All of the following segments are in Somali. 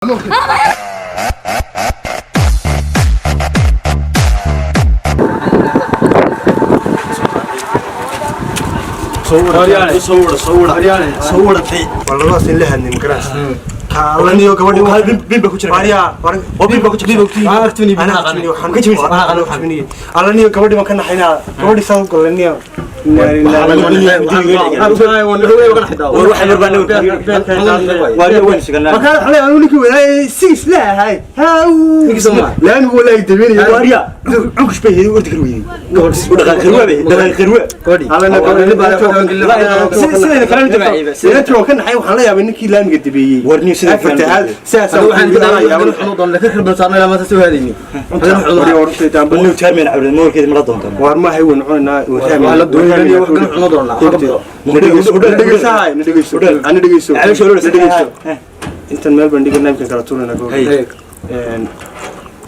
Labadaas in la hadnay magaraysa qaalaniyo gabadhi alaniyo gabadhi baan ka naxaynaa gabadhi saa golaniyo. Ninkii wadaayay six la ahay laamigu walaahi dabeynaya. Inantii waan ka naxay, waxaan la yaabay ninkii laamiga dabeeyey waar maahay waynu cunaynaa. Dhegeyso, intan meel baan dhiganaa, imkan kala tuuranaa.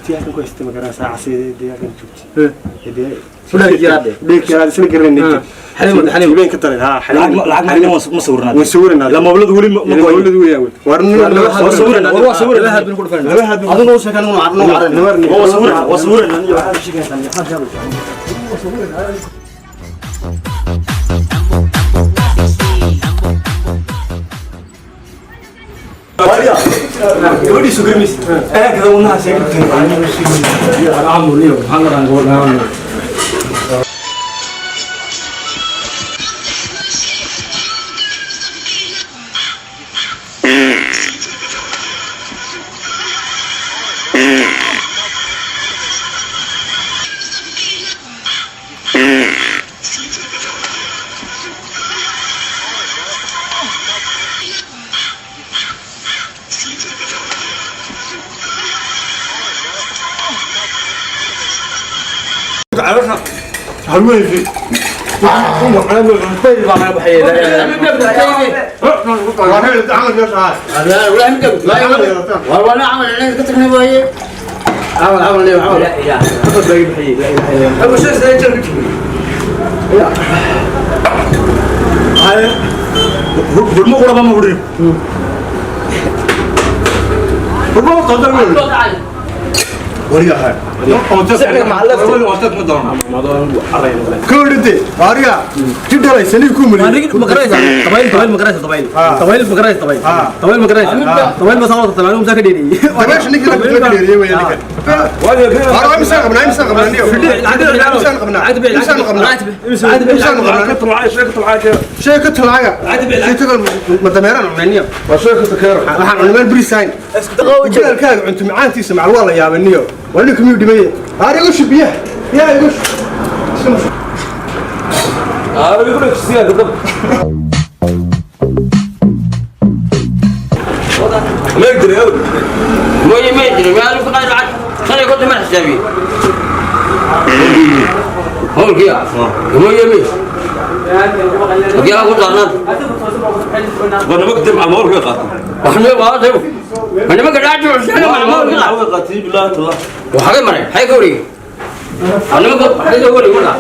Tii halkan ku haystay magaranaysaa casiyada dee halkan joogtay isla garanay ka daray way sawiranaa mawladu weeyaan war Gabadhiisu garmaysa eegada wadnaha sheegtay. Hurmo quraba ma hurin hurmo qadar kowdhinte ariga ti dhalay saliib ku mariyay. Dabeesha ninkii la dheeriyey weeye ninkan. Waar imsaan qabnaa, imsaan qabnaa niyo, imsaan qabnaa, imsaan qabnaa, imsaan qabnaa. Sheeko talaaga sheekada ma dameeraan cunay niyo, waxaan cunay meel barisayn jaalkaaga cunto macaantiisa macal waa la yaabay niyo. Waa ninka miyuu dhimay? Aar igu shub biyaha, biyaha igu shub. ما يدري ما يعرف قاعد بعد سنة كنت ما حسابي هو كيا ما يمي كيا قلت أنا وحنا ما هذا أنا ما قاعد أعرف أنا ما وحاجة مرة حاجة قولي أنا ما قلت حاجة قولي ولا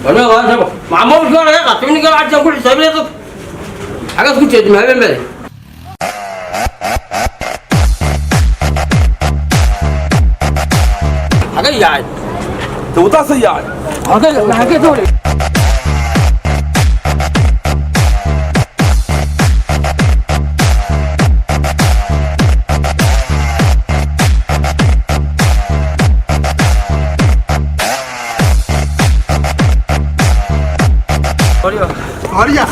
أنا ما هذا مع مول كيا يا قاتل من قاعد أقول حسابي لك حاجة كنت ما هي مالي. حاجة يعني حاجة حاجة دولي. Ariga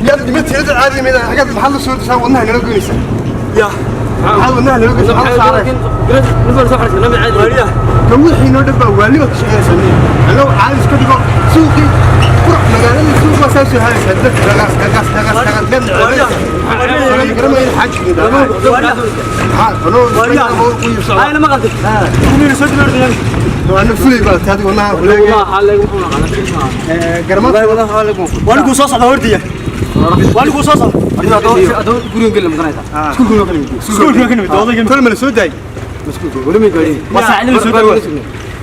miyaad dhimatay caadi mida xagaad maxaad la soo disaa wadnaha nala goynaysa ya maxaad wadnaha nala goynaysa maxaad saaray ka wixii noo dhan baa waaliba ka shaqeynaysaa niyo. Annagu caadi iska dhigo suuqii qurac magaalada suuq waa saa soo halaysaa dadka dhagaas dhagaas dhagaas dhagaas miyaad necebaysaa garamayn xaajigeeda maxaa anoo ana fulay baa taadi wadnaha kuleegay garamada. Waanigu soo socda hortiya, waanigu soo socda. Kol ma la soo daayay? Waa saacadii la soo daayay.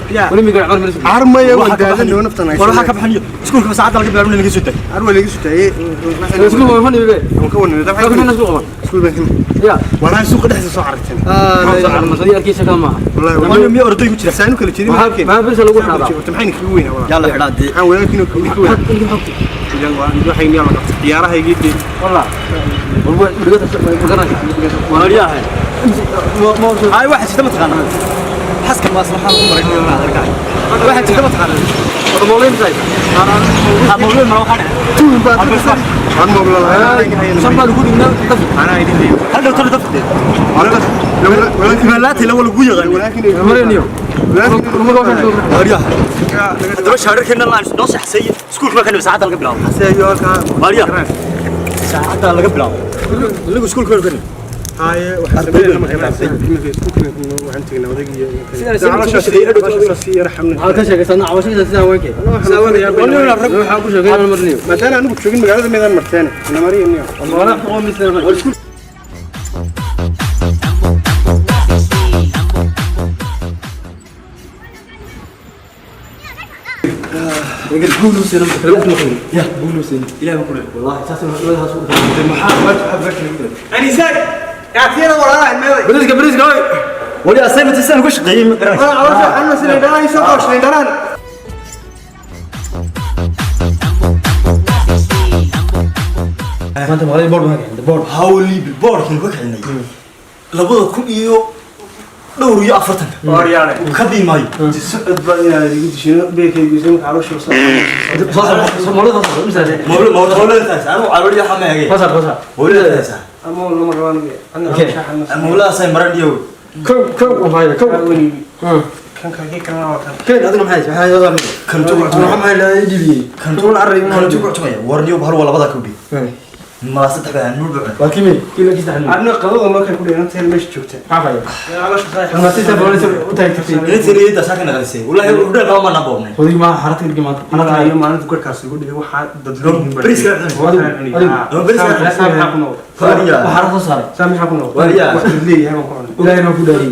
Armaya waan daalan oo naftan War waxa ka baxaniyo iskuulka saacadda laga bilaabo in laga soo taag. Arwa laga soo taagay. Iskuul ma fadhiyo. Waan ka wanay dabcan. Iskuul baan ka. Walaa suuqa dhexdiisa soo cararteen. Wallahi Waa miyo orday ku jira. Saanu kala jeedin ma arkeen. Ma bisa lagu xadaa. Maxay kaga weynaa walaa. Yalla xidhaa dee. Waxaan walaalkiin oo kaga weynaa. Idan waa waxay niyaa la qabtay ciyaarahaygii dee. Wallah. Waaryahay. Ay waxa jirta ma taqaanaa. Xaska maas waxaan ku maray inaan arkay. Waxa jirta ma taqaanaa. Ha mawlay ma waxa dhacay. Tuun baa aan moobla lahayn. Anaa idin leeyahay. Hal dhowr dafte. Walaalkiin Malaati la wala ugu yaqaan. walaalkiin Waaryahay. Haddaba shaararkeena la noo saxsay iskuulka markaan saacadda laga bilaabo. Xaseeyo halka. Waaryahay. Saacadda laga bilaabo. Lagu iskuulka markaan. Haye waxa sameeyay ma garanaysaa. Iminka iskuulka waxaan tagnaa odaygiyo. Maadaama anigu joogin magaalada meedaan marteen. Na mariyo niyo. Anisaak yaatiina walaalaha meeday. Wali assignment isaan uga shaqeeyay ma garanaysaa. Caloosha xanuun sinay dharaan soo qooshnay dharaan. Hawli boardkin ka kicinay. 2040. Waaryaale. Ka diimayo. Socod baa inaad igu dishin beekaygu isoo caloosha soo. Mawlid mawlid taas anu calool yaxa ma hagay. Mawlid taas. Ama lama rabaan ana caloosha xanuun. Mawlid ay maran iyo. Kan kale kan waa kan. Kan tuur kan tuur tumaya warniyo bahal waa labada kowdhi. Ma saddex baa nuur baa. Arna qadada noo kale ku dheeran tahay meesha joogta. Caloosha saaxiib. Inta tiriyada saaka naqalisay. Wallahi u dhan ma naboobnay. Iyo maalinta garkaas igu dhigay waxaa dad Bariiska Saamixa ku noqdo. Wax dad leeyahay baan ku cunay.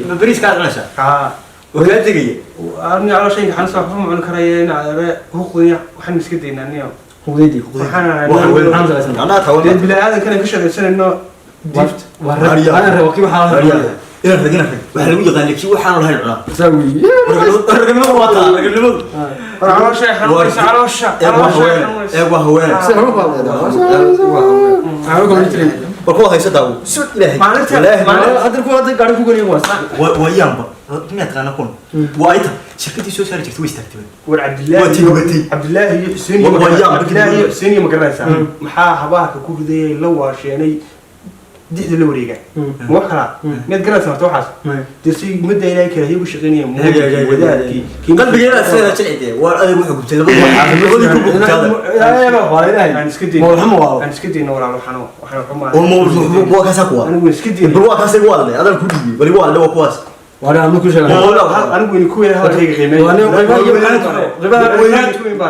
Ma bariiska cunaysa. Haa. Oo kaa tegaya. Arni calooshayga xanuun waxba ma cuni karaya in adeere huqdiya waxaan iska daynaa niyo. Waxaan Anaa tawan. Dee bilaadankan ka shaqaysanayno diift. Ina rag ina rag. Waxa lagu yaqaan kii waxaan lahayn cunaa. Ragnimadu waa taa ragnimadu. Caloosha xanuunaysa caloosha. Ee waa haween. Ee waa haween. War kuwa haysa daawo. Sud ilaahay. Maalinta Waa yaanba. Miyaad taqaanaa kun? Waa ayta. Shirkadii soo saari jirtay way istaagtay. War Cabdillaahi. Waa tii Cabdillaahi iyo Xuseen iyo Waa yaab. Cabdillaahi iyo Xuseen iyo ma garanaysaa. Maxaa habaha ku ridayay la waasheenay dixda la wareega. Ma wax kala miyaad garanaysaa horta waxaas? Dee si ummadda ilaahay kale iyagu shaqaynaya wadaadkii. Qalbigeena sida jilcide. Waa adeeg wuxuu gubtay labadii ku gubtay. Aan iska dayno. Aan iska dayno walaal waxaan xumaa. Oo ma waa kaasa kuwa. Anigu iska dayno. Bal waa kaasa waa le. Adaan ku dhiibay. Bal waa le waa kuwaas. Anigu in ku weyn hadalkayga qiimeeyo.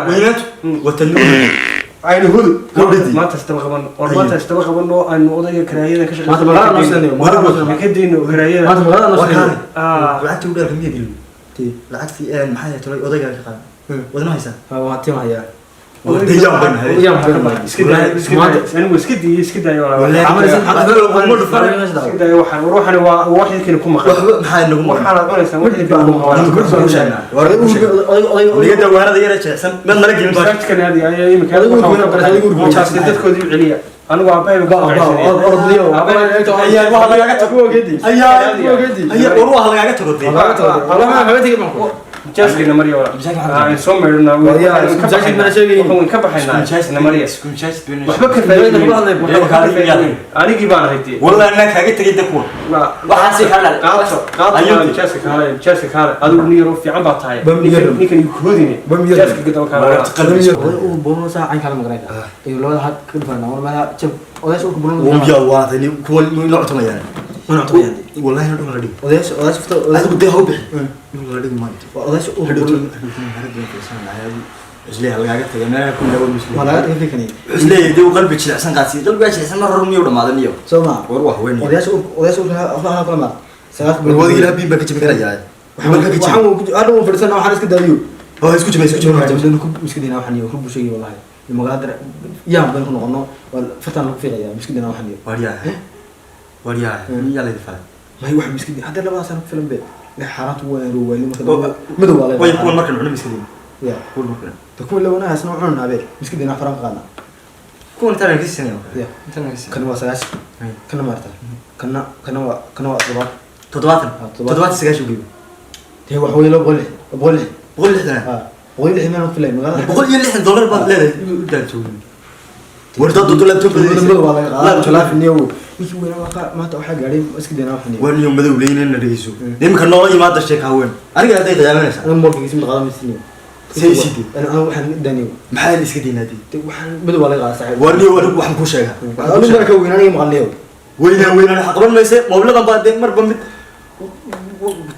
Weynaatu. Watan. Aynu hudu. Gabadhii. Maanta istaba qaban. War maanta istaba qaban oo aynu odayga karaahiyada ka shaqeysan. Ka dayno karaahiyada. Waa kaale. Ah. Lacagtii u dheerka miyaad ilmi? Lacagtii maxay ahayd tolay odayga ka qaadan. Wadna haysaa? Dayaan baan nahay. Iska daayo, iska daayo. Anigu iska dayay, iska daayo walaal. Iska daayo waxaan war waxaan waa wax idinkan ku maqan. Waxba maxaa nagu maqan? Waxaan aad cunaysaa wax idinkan ku maqan. Nagu ku sheegnaa. War ku sheegnaa. Liga dawaanada yara jeexsan. Mid nala gelin baa. Masaajidkan aad ayaa imika waxaa dadkoodii u celiya. Anigu aabbahay baan ka soo Ayaa waxa lagaaga tago. Ayaa ayaa war waxa lagaaga tago dee. Jaaskina Mariya walaal. Aan soo meedhnaa. Waxaan ka baxaynaa. Na Mariya. Waxba ka faa'iido. Anigii baan ahay dee. Wallahi anaa kaaga tagay dee kuwa. Waxaasi kaa dhalay. Qaato, qaato, jaaska kaale, jaaska kaale. Adigu nin yaroo fiican baa tahay. Ninkan igu koodine. Jaaska gadaba kaale. Wambiyaa waa tani kuwa inoo cutamayaan. Wallahi inoo dhulka la dhigi. Adigu dee ha u bixin. Dhulka la dhigi maayo. Hadhowto Isleeyahay lagaaga tagay meelaha ku dhawo misle. Isleeyahay dee uu qalbi jilicsan qaasi. Qalbiga jilicsan mar hore miyuu dhamaaday niyo. War wax weyn. War wadiga ilaa biin baa ka jabin karayaa. Waxaan hadhow fadhiisana, waxaan iska daadiyo. Oo isku jimay, isku jimay. Iska dayna waxaan iyo rubu sheegay, wallahi magaalada yaan bayn ku noqono, waa fartaan lagu fiiqaya. Iska dayna waxaan iyo Waryaa, waryaa, miyaa laydi falay? May, wax iska day hadda labadaas sano ku filan be la xaaraantu waa rowaali marka dambe madow waa Way leedahay. kuwan markan cuno iska dayna. Ya. Kuwan markan. Ta kuwa lawanahaasna cunana abeer, iska dayna, faraan ka qaadna. Kuwan intaan ka siisanaya. Ya. Intaan ka siisanaya. Kana waa 90. Kana maarta kana waa 70. 70. Ah, 70. 70 90 geeyo. Dee wax weeye, 206, 106. 160. Ah, 160 meel ku filay magaalada. $160 baad leedahay u daantoogin. War dad dad laptop. Madow waa laga qaadaa talaafiniyow, ninkii weynaa waa maanta waxaa gaadhay. Iska daynaa waxan iyo War niyo madow leynana dhegeyso. Nimanka noola yimaada sheeka haween. Aniga hadday qiyaamanaysaa. Aniga moolkiisa mid qaadan maysiiniyo. Say sidii. Aniga waxaan daaniyo. Maxaa la iska daynaadii? Dee waxaan madow waa laga qaadaa, saaxiib. War niyo, anigu waxaan kuu sheegaa. Anigu marka weyn aniga maqalniyo. Weynaan weynaan waxa qaban mayse, moobiladan baa dee marba mid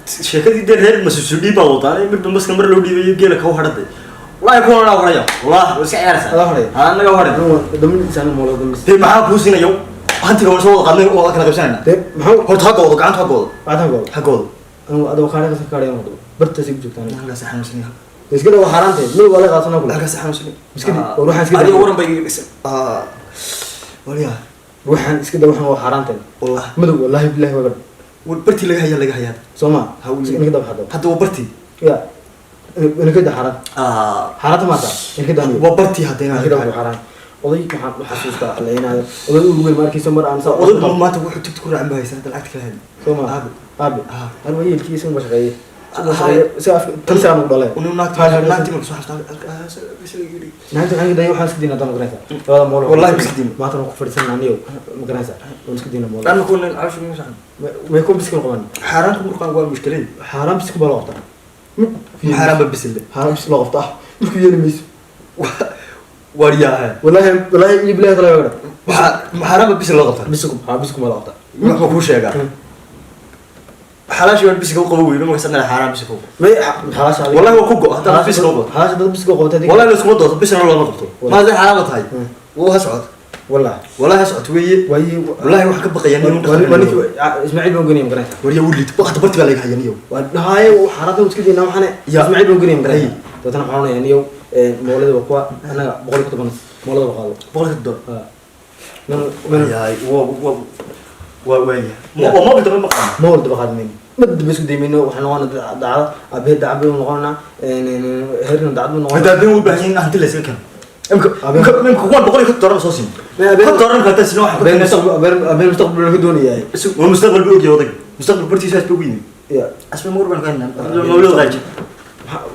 sheekadii dee reer masuusudhii baa wadaa, midba maska mar loo dhiibayo geela kau hadhaday. Wallahi kuwan anaa horaya, wallahi waa iska ciyaaraysaa. Adaa horaya? Haa, annaga horaya. Anigu damin aniga moolada damis. Dee maxaa kuu siinayo hantiga? Waan soo wada qaadnay oo kala qaybsanayna. Dee maxaa? Horta ha goodo, gacanta ha goodo. Bacdan goodo. Ha goodo. Anigu adoo kaadha ka kaadhayan wado bartaas igu joogtaan. Halkaas xanuunsanaya. Dee iska daa, waa xaaraantay, madow waa laga qaadanaa kule. Halkaas xanuunsanaya. Iska daa, war waxaan iska daa. Adiga waran bay iga dhisan. Waliyaa. Waxaan iska daa, waxaan waa xaaraantay. Wallahi. Madow, wallahi billahi waa gadh. War bartii laga hayaa, laga hayaa. Soo ma? Ha, wuu- Inka daba xado. Hadda waa bartii. Ya, inka daa xaaraan. Xaaraanta maata inka daa. Waa bartii hadda inka daa inaad xaaraan. Oday waxaan u xasuustaa alleynaayo, oday ugu weyn ma arkayso mar aan saa Odaygu maanta wuxuu tigti ku raacin baa haysan hadda lacagta kala heli. Soo ma? Aabe. Aabe. Ah. An waa yeelkiisa uma shaqeeyey. Ah. Si af tan saan ugu dhalay. Unu naagti naagti marka soo xasuustaa. Naagta waxaan dayo, waxaan iska diinaa, ma garanaysaa labada mool. Wallahi iska diin. Maanta waan ku fadhiisanaa aniyo, ma garanaysaa, waan iska diinaa mool. Dhan ku nin calosha ma saxan. May ku biskin qaban. Xaaraanku murqaan waa mushkilad. Xaaraan biskin baa loo qabtaa. Xaaraan ba bisil. Xaaraan bis loo qabtaa, markuu yeeli mayso. Waryaa. Wallahi wallahi iyo bilahi kala gaadha. Waxa xaaraan ba bisil loo qabtaa. Bisku xaaraan bisku baa loo qabtaa. Wax ma kuu sheegaa? Xalaashii waan bisil u qabo weyno markaas adna xaaraan bisil u qabo. May xalaasha. Wallahi waa ku go hadda bisil u qabo. Xalaasha dad bisku qabtay. Wallahi la iskuma doorto, bisilna looma qabto. Ma hadday xaaraan tahay. Wuu ha socod. Wallahi. Wallahi ha socod weeye. Waayi. Wallahi waxaan ka baqayaa nin waa ninkii Ismaaciil baan ganaya, ma garanaysaa. Waryaa wuu liito. Waqti barti baa laga hayaa niyow. Waa dhahaaye xaaraanta iska diinaa waxaane. Ya. Ismaaciil baan ganaya, ma Ay. garanaysaa. Dabeetana waxaan onayaa niyow moolada waa kuwa annaga 150 moolada waa qaado. 150. Ha. Men Yaay, waa waa waa waaya. Waa mobil dambe ma qaadno. mool daba qaadmayno, mid daba isku daymayno. Waxaan noqonaa dad dacada aabahee dacad baynu noqonaa, heerna dacad baynu noqonaa. Hadda habeen u baahan yihiin hanti la iska keeno. Imka Habeen- imka imka kuwan $150 soo siin. Ma habeen- $50 hadda sino waxa habeen mustaqbal, habeen mustaqbal laga doonayaa. Waa mustaqbal buu ogyahay odayga. Mustaqbal bartiisa buu ugu yimi. Ya. Asma mar baan keenaa. Mawlid qaaji.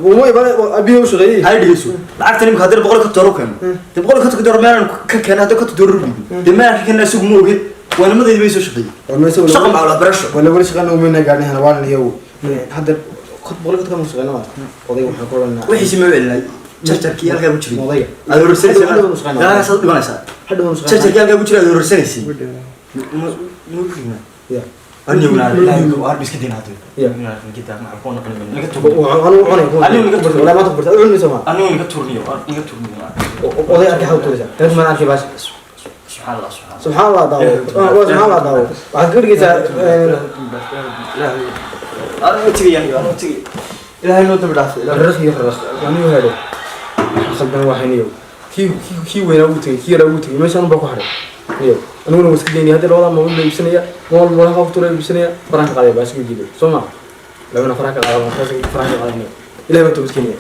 Wuu ibana aabihii u shaqeeyey. Hay dhigayso. Lacagtan imka hadda $150 u keeno. Dee $150 meelaan ka keena hadda $50 u dhiibo. Dee meelaan ka keena isagu ma oge. Waa nimadeedii bay soo shaqeeyey. Shaqa macal waxbarasho. Wala wali shaqana umayna gaadhin waan iyow hadda 150 ma shaqeyna waa odayga waxaan ku odhanaa. Wixiisi ma celinay. Jarjarkii halkaa ku jiray. Odayga. Aad hororsanaysaa. Hadhow ma shaqeynaa. Halkaas aad dhimanaysaa. Hadhow ma shaqeynaa. Jarjarkii halkaa ku jiray aad hororsanaysay. Ma ma Ya. Anigu ilaahay ku arbi iska diin hadda. Ya. Naga tuur. Anigu cunay. Anigu naga tuur. Walaa maanta ku bartay cunayso ma. Anigu naga turniyo, naga turniyo. Oday arkay xaw tuuraysa reer maan arkay baash. Subxaan Allah, subxaan. Subxaan Allah daawo, waa subxaan Allah daawo, waxaad ka dhigaysaa. Anigu tagay, anigu anigu tagay. Ilaahay noo dambi dhaafay. Ilaahay. Rarq iyo rarq anigu helo khaldan waa hayniyo, kii weynaa uu tagay, kii yaraa uu tagay, meeshaan baa ku haray niyo. Aniguna waa iska daynaya hadda labada mobil la iibsanaya, mobil mobil ka tuura iibsanaya, faraha ka qaaday baash giido soo ma labana faraha ka qaaday, faraha ka qaaday. Ilaahay baa toobad keenaya.